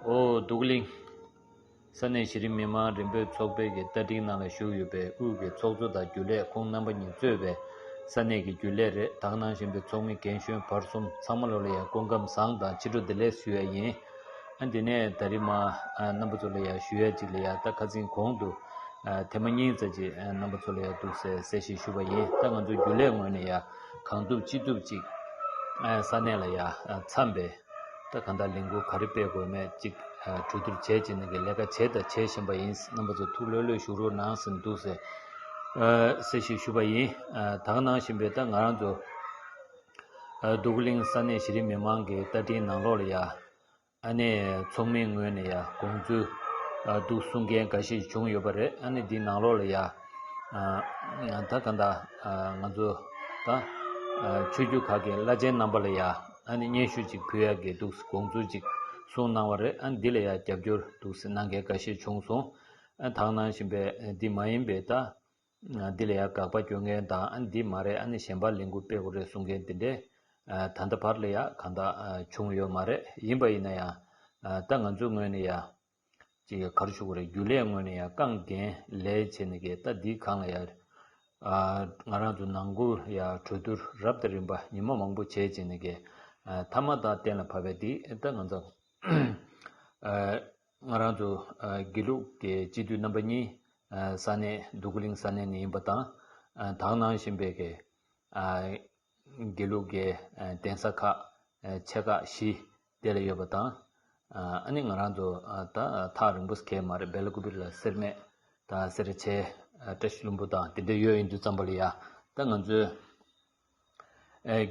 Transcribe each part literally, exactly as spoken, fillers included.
ཨོ་འདུག་གླིང་ས་གནས་གཞི་རིམ་མི་མང་རིམ་སྤོར་ཚོགས་པའི་གི་བརྡ་འཕྲིན་ནང་ལ་ཞུགས་ཡོད་པའི་དབུས་ཀྱི་ཚོགས་གཙོ་དང་རྒྱུན་ལས་ཁོང་རྣམ་པ་གཉིས་གཙོས་པའི་ས་གནས་ཀྱི་རྒྱུན་ལས་རེད། ད་ག་ནང་བཞིན་པའི་ཚོགས་མི་རྒན་གཞོན་བར་གསུམ་ཚང་མ་ལོ་ལ་ཡང་སྐུ་ཁམས་བཟང་དང་ཕྱི་དྲོ་བདེ་ལེགས་ཞུ་ཡ་ཡིན། ཨ་འདི་ནས་ད་རིང་མ་ཨ་རྣམ་པ་ཚོ་ལ་ཡང་ཞུ་ཡ་གཅིག་ལ་ཡང་ད་ཁ་སང་གོང་དུ་ཨ་ཐེངས་མ་གཉིས་ཙམ་ཅིག་ཨ་རྣམ་པ་ཚོ་ལ་ཡང་འདུག་སེ་གསལ་བཤད་ཞུ་བ་ཡིན། ད་ང་ཚོ་རྒྱུན་ལས་ངོས་ནས་ཡང་གང་ཐུབ་ཅི་ཐུབ་ཅིག་ཨ་ས་གནས་ལ་ཡང་ཨ་འཚམས་པའི་ད་གང་ལྟར་ལས་འགུལ་ག་རེ་སྤེལ་དགོས་མེད་ཅིག་ཨ་གྲོས་བསྡུར་བྱས་བྱས་ནས་ཀྱི་ལས་ཀ་བྱས་དང་བྱེད་བཞིན་པ་ཡིན། རྣམ་པ་ཚོ་ཐུགས་ལྷོད་ལྷོད་བཞུགས་རོགས་གནང་ཟེར་འདུག་སེ་ཨ་གསལ་བཤད་ཞུ་བ་ཡིན། ཨ་ད་ག་ནང་བཞིན་པའི་ད་ང་རང་ཚོ་ཨ་འདུག་གླིང་ས་གནས་གཞི་རིམ་མི་མང་གི་བརྡ་འཕྲིན་ནང་ལོགས་ལ་ཡ་ཨ་ནི་ཚོགས་མིའི་ངོས་ནས་ཡ་དགོངས་ཚུལ་ཨ་འདུག་གསུང་མཁན་འགའ་ཤས་བྱུང་ཡོད་པ་རེད། ཨ་ནི་འདི་ནང་ལོགས་ལ་ཡ་ཨ་ད་ག་འདྲ་ཨ་ང་ཚོ་ད་ཨ་ཆོས་བརྒྱུད་ཁག་གི་བླ་ཆེན་རྣམ་པ་ལ་ཡ་ཨ་ནི་སྙན་ཞུ་ཅིག་ཕུལ་ཡ་གི་འདུག་དགོངས་ཚུལ་ཅིག་གསུངས་གནང་བ་རེད། ཨ་ནི་འདི་ལ་ཡ་རྒྱབ་སྐྱོར་འདུག་གནང་མཁན་འགའ་ཤས་བྱུང་སོང་། ཨ་ད་ག་ནང་བཞིན་པའི་འདི་མ་ཡིན་པའི་ད། འདི་ལ་ཡང་དགག་པ་སྐྱོན་མཁན་དང་། ཨ་འདི་མ་རེད། ཨ་ནི་གཞན་པ་ལས་འགུལ་སྤེལ་དགོས་རེད་གསུང་མཁན་དེ་འདྲས་ད་ལྟ་བར་ལ་ཡང་གང་ལྟར་བྱུང་ཡོད་མ་རེད། ཡིན་པ་ཡིན་ན་ཡང་ད་ང་ཚོའི་ངོས་ནས་ཡང་ཅིག་ག་རེ་ཞུ་དགོས་རེད། རྒྱུན་ལས་ངོས་ནས་ཡང་རྐང་འགན་ལས་བྱས་ནས་གི་ད་འདིའི་སྒང་ལ་ཡང་ང་རང་ཚོ་ནང་ཁུལ་ཡང་གྲོས་བསྡུར་རབ་དང་རིམ་པ་ཉི་མ་མང་པོ་བྱས་བྱས་ནས་གི་མཐའ་མ་ད་གཏན་ལ་ཕབ་པའི་འདི་ད་ང་ཚོ་ང་རང་ཚོ་དགེ་ལུགས་ཀྱི་སྤྱི་འཐུས་རྣམ་པ་གཉིས་ས་གནས་འདུ་གུ་གླིང་ས་གནས་ནས་ཡིན་པ་དང་། ད་ག་ནང་བཞིན་པའི་གི་དགེ་ལུགས་ཀྱི་གདན་ས་ཁག་ཆེ་ཁག་བཞི་དེ་ལ་ཡོད་པ་དང་། ཨ་ནི་ང་རང་ཚོ་ད་ཐག་རིང་པོ་ཞིག་མ་རེད། སྦེལ་ཀུ་པེ་ལ་སེར་སྨད་དང་སེར་བྱེས་བཀྲ་ཤིས་ལྷུན་པོ་དང་དེ་འདྲ་ཡོད་ཡིན་དུས་ཙམ་པ་ལ་ཡ་ད་ང་ཚོའི་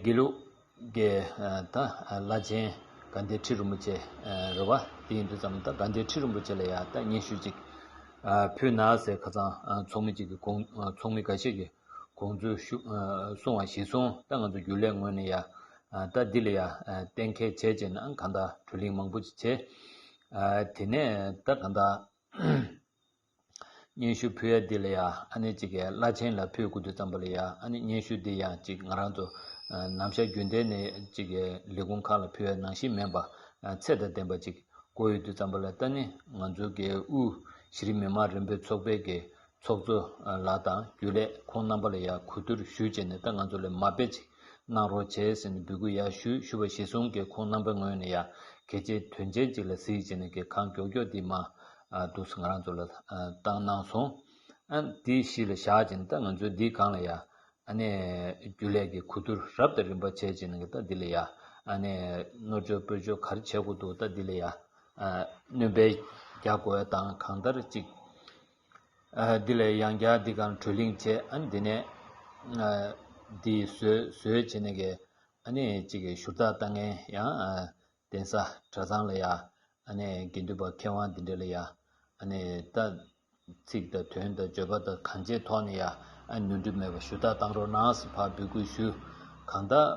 དགེ་ལུགས་ཀྱི་ད་བླ་ཆེན་དགའ་ལྡན་ཁྲི་རིན་པོ་ཆེ་རེད་བ། དེ་ཡིན་དུས་ཙམ་ད་དགའ་ལྡན་ཁྲི་རིན་པོ་ཆེ་ལ་ཡ་ད་སྙན་ཞུ་ཅིག་ཕུལ་ན་ཟེར་ཁ་སང་ཚོགས་མི་གཅིག་གི་དགོངས་ཚོགས་མི་འགའ་ཤས་ཀྱི་དགོངས་ཚུལ་ཞུ་གསུང་བ་གཞིར་བཟུང་ད་ང་ཚོ་རྒྱུན་ལས་ངོས་ནས་ཡ་ད་འདི་ལ་ཡ་གཏན་འཁེལ་བྱས་བྱས་ན་གང་ལྟར་བགྲོ་གླེང་མང་པོ་ཅིག་བྱས། དེ་ནས་ད་གང་ལྟར་སྙན་ཞུ་ཕུལ་ཡ་འདི་ལ་ཡ་ཨ་ནི་གཅིག་གི་བླ་ཆེན་ལ་ཕུལ་དགོས་དུས་ཙམ་པ་ལ་ཡ་ཨ་ནི་སྙན་ཞུ་འདི་ཡང་གཅིག་ང་རང་ཚོ་ནམ་ཞག་རྒྱུན་ལྡན་ནས་གཅིག་གི་ལས་ཁུངས་ཁག་ལ་ཕུལ་ཡ་ནང་བཞིན་མིན་པ་ཚད་དང་ལྡན་པ་ཅིག་དགོས་ཡོད་དུས་ཙམ་པ་ལ་ད་ནི་ང་ཚོ་གི་དབུས་གཞི་རིམ་མི་མང་རིམ་སྤོར་ཚོགས་པའི་གི་ཚོགས་གཙོ་ལགས་དང་རྒྱུན་ལས་ཁོང་རྣམ་པ་ལ་ཡ་གོ་བསྡུར་ཞུས་བྱས་ནས་ད་ང་ཚོ་ལ་མ་དཔེ་ཅིག་གནང་རོགས་བྱས་ཟེར་ནས་འབོད་སྐུལ་ཡ་ཞུས། ཞུས་པ་གཞིར་བཟུང་གི་ཁོང་རྣམ་པའི་ངོས་ནས་ཡ་གལ་ཆེའི་དོན་ཆེན་ཅིག་ལ་གཟིགས་བྱས་ནས་གི་གང་མགྱོགས་མགྱོགས་འདི་མ་འདུག་སེ་ང་རང་ཚོ་ལ་བཏང་གནང་སོང་། ཨ་འདི་གཞི་ལ་བཞག་བྱས་ནས་ད་ང་ཚོས་འདིའི་སྒང་ལ་ཡ་ཨ་ནི་རྒྱུན་ལས་ཀྱི་གོ་བསྡུར་རབ་དང་རིམ་པ་བྱས་བྱས་ནས་གི་ད་འདི་ལ་ཡ་ཨ་ནི་སྣོལ་བཅོས་སྤོས་བཅོས་ག་རེ་བྱེད་དགོས་འདུག་ད་འདི་ལ་ཡ་སྣོན་པ་རྒྱག་དགོས་དང་གང་ལྟར་ཅིག་ཨ་འདི་ལས་ཡང་བསྐྱར་འདི་གང་བགྲོ་གླེང་བྱས། ཨ་འདི་ནས་ཨ་འདི་བཟོས་བཟོས་བྱས་ནས་གི་ཨ་ནི་གཅིག་གི་ཞུ་དག་བཏང་མཁན་ཡང་ཨ་གདན་ས་གྲྭ་ཚང་ལ་ཡ་ཨ་ནི་དགེ་འདུན་པ་མཁས་དབང་འདི་འདྲ་ལ་ཡ་ཨ་ནི་ད་ཚིག་དང་དོན་དང་བརྗོད་པ་དང་གང་ཅིའི་ཐོག་ནས་ཡ་ཨ་ནི་ནོར་འཁྲུལ་མེད་པ་ཞུ་དག་བཏང་རོགས་གནང་ཟེར་ཕར་འབོད་སྐུལ་ཞུ། གང་ལྟར་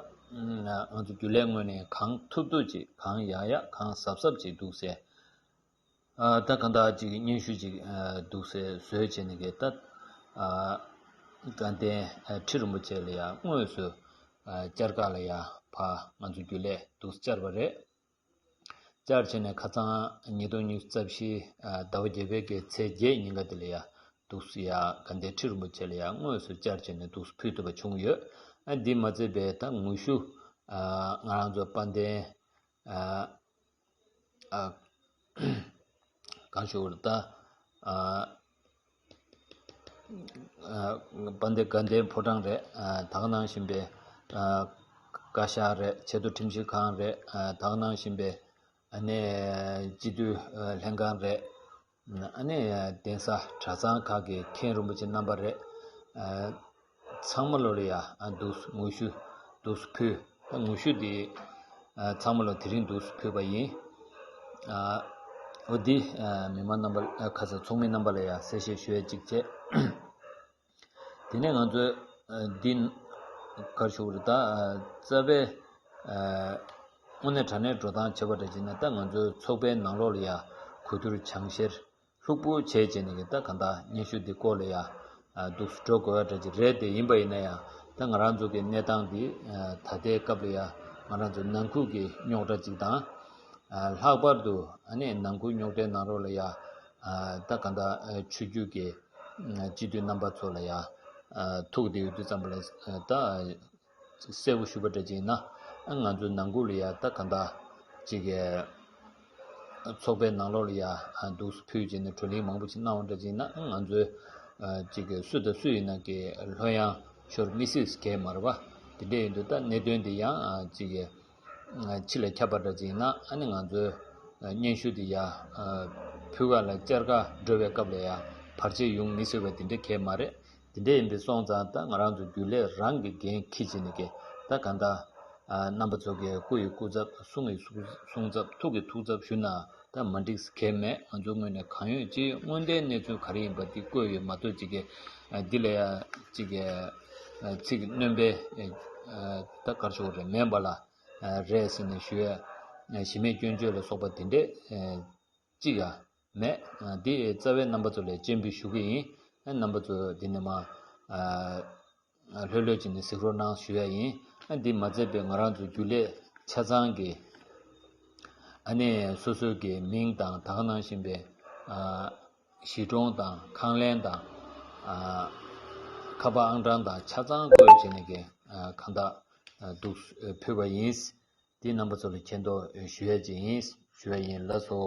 ང་ཚོ་རྒྱུན་ལས་ངོས་ནས་གང་ཐུབ་ཐུབ་ཅིག་གང་ཡག་ཡག་གང་གཟབ་གཟབ་ཅིག་འདུག་ཟེར། ཨ་ད་གང་ལྟར་ཅིག་སྙན་ཞུ་ཅིག་ཨ་འདུག་སེ་བཟོས་བྱས་ནས་གི་ད་ཨ་དགའ་ལྡན་ཨ་ཁྲི་རིན་པོ་ཆེ་ལ་ཡང་དངོས་སུ་ཨ་བཅར་ག་ལ་ཡང་ཕར་ང་ཚོ་རྒྱུན་ལས་འདུག་སེ་བཅར་བ་རེད། བཅར་བྱས་ནས་ཁ་སང་ཉིས་སྟོང་ཉི་ཤུ་རྩ་བཞི་ཨ་ཟླ་བ་བརྒྱད་པའི་གི་ཚེས་བརྒྱད་ཉིན་ཀ་དེ་ལ་ཡང་འདུག་སེ་ཡང་དགའ་ལྡན་ཁྲི་རིན་པོ་ཆེ་ལ་ཡང་དངོས་སུ་བཅར་བྱས་ནས་འདུག་སེ་ཕུལ་ཐུབ་པ་བྱུང་ཡོད། ཨ་འདི་མ་ཚད་པའི་ད་ངོ་ཤུ་ཨ་ང་རང་ཚོ་དཔལ་ལྡན་ཨ་ཨ་གང་ཞུ་བར་ད་ཨ་ཨ་དཔལ་ལྡན་དགའ་ལྡན་ཕོ་བྲང་རེད། ཨ་ད་ག་ནང་བཞིན་པའི་ཨ་བཀའ་ཤག་རེད། ཆེས་མཐོ་ཁྲིམས་ཞིབ་ཁང་རེད། ཨ་ད་ག་ནང་བཞིན་པའི་ཨ་ནི་སྤྱི་འཐུས་ཨ་ལྷན་ཁང་རེད། ཨ་ནི་གདན་ས་གྲྭ་ཚང་ཁག་གི་མཁན་རིན་པོ་ཆེ་རྣམ་པ་རེད། ཨ་ཚང་མ་ལོ་ལ་ཡ་ཨ་འདུག་སེ་ངོ་ཤུ་འདུག་སེ་ཕུལ། ད་ངོ་ཤུ་དེ་ཨ་ཚང་མ་ལོ་དེ་རིང་འདུག་སེ་ཕུལ་བ་ཡིན། ཨ་འོ་འདི་ཨ་མི་མང་རྣམ་པ་ཨ་ཁ་ས་ཚོགས་མི་རྣམ་པ་ལ་ཡ་གསལ་བཤད་ཞུ་ཡ་གཅིག་བྱས། དེ་ནས་ང་ཚོས་ཨ་འདི་ག་རེ་ཞུ་དགོས་རེད། ད་ཨ་རྩ་བའི་ཨ་དངོས་གནས་དྲང་གནས་འགྲོ་སྟངས་བྱས་པ་འདྲ་བྱས་ན་ད་ང་ཚོའི་ཚོགས་པའི་ནང་ལོགས་ལ་ཡ་གོ་བསྡུར་སྦྱང་བཤེར་ལྷུག་པོ་བྱས་བྱས་ནས་ཀྱི་ད་གང་ལྟར་སྙན་ཞུ་འདི་སྐོར་ལ་ཡ་ཨ་འདུག་སེ་འགྲོ་དགོས་པ་འདྲ་ཅིག་རེད། དེ་ཡིན་པ་ཡིན་ན་ཡང་ད་ང་རང་ཚོ་གི་གནས་སྟངས་འདི་ཨ་ད་ལྟའི་སྐབས་ལ་ཡ་ང་རང་ཚོ་ནང་ཁུལ་གྱི་རྙོག་དྲ་ཅིག་དང་། ལྷག་པར་དུ་ཨ་ནི་ནང་ཁུལ་རྙོག་དྲའི་ནང་ལོགས་ལ་ཡ་ད་ག་འདྲ་ཆོས་བརྒྱུད་ཀྱི་སྤྱི་འཐུས་རྣམ་པ་ཚོ་ལ་ཡ་ཐུག་བསྡད་ཡོད་དུས་ཙམ་པ་ལ་ད། གསལ་པོ་ཞུས་པ་འདྲ་ཅིག་ཡིན་ན། ང་ཚོའི་ནང་ཁུལ་ལ་ཡ་ད་ག་འདྲ་ཅིག་གི་ཚོགས་པའི་ནང་ལོགས་ལ་ཡ་འདུག་ཕུལ་བྱས་ནས་བགྲོ་གླེང་མང་པོ་ཞིག་གནང་བ་འདྲ་ཅིག་ཡིན་ན། ང་ཚོའི་ཅིག་གི་སུ་དང་སུ་ཡིན་ན་གི་ལྷོད་ཡངས་ཤོར་མི་སྲིད་གལ་མ་རེད་པ། དེ་འདྲ་ཡིན་དུས་ད་གནད་དོན་འདི་ཡང་ཅིག་གི་ཕྱི་ལ་ཁྱབ་པ་འདྲ་ཅིག་ཡིན་ན། ཨ་ནི་ང་ཚོའི་སྙན་ཞུ་འདི་ཡ་ཕུལ་ག་ལ་བཅར་ག་འགྲོ་བའི་སྐབས་ལ་ཡ་བར་ཆད་ཡོང་མི་སྲིད་པ་དེ་འདྲ་གལ་མ་རེད། དེ་འདྲ་ཡིན་པའི་སོང་ཙང་ད་ང་རང་ཚོ་རྒྱུན་ལས་རང་གི་འགན་འཁྱེར་བྱས་ནས་ཀྱི་ད་གང་ལྟར་རྣམ་པ་ཚོ་གི་སྐུ་ཡི་སྐུ་ཚབ། གསུང་གི་གསུང་ཚབ། ཐུགས་ཀྱི་ཐུགས་ཚབ་ཞུ་ན་ད་མ་འགྲིག་གལ་མེད། ང་ཚོའི་ངོས་ནས་གང་ཡོད་ཅི་ཡོད་དངོས་བདེན་གནས་ཚུལ་ག་རེ་ཡིན་པ་འདི་བཀོད་ཡོད་མ་གཏོགས་ཅིག་གི་འདི་ལ་ཡ་ཅིག་གི་ཚིག་སྣོན་པའི་ད་གར་ཤོག་རེ་མེད་པ་ལ་རེད་ཟེར་ནས་ཞུ་ཡ་གཞི་མེད་སྐྱོན་བརྗོད་ལ་སོགས་པ་འདི་འདྲས་གཅིག་ཡང་མེད། འདི་རྩ་བའི་རྣམ་པ་ཚོ་ལ་སྤྱན་འབུལ་ཞུ་གི་ཡིན། རྣམ་པ་ཚོ་འདི་ནས་མ་ལྷོད་ལྷོད་བྱས་ནས་གཟིགས་རོགས་གནང་ཞུ་ཡ་ཡིན། འདི་མ་ཚད་པའི་ང་རང་ཚོ་རྒྱུན་ལས་ཆ་ཚང་གི་ཨ་ནི་སོ་སོའི་གི་མིང་དང་ད་ག་ནང་བཞིན་པའི་གཞིས་གྲོང་དང་ཁང་ལན་དང་ཁ་པར་ཨང་གྲངས་དང་ཆ་ཚང་བཀོད་བྱས་ནས་གི་གང་དག་འདུག་ཕུལ་བ་ཡིན། འདི་རྣམ་པ་ཚོ་ལ་མཁྱེན་རྟོགས་ཞུ་ཡ་ཅིག་ཡིན། ཞུ་ཡ་ཡིན། ལགས་སོ།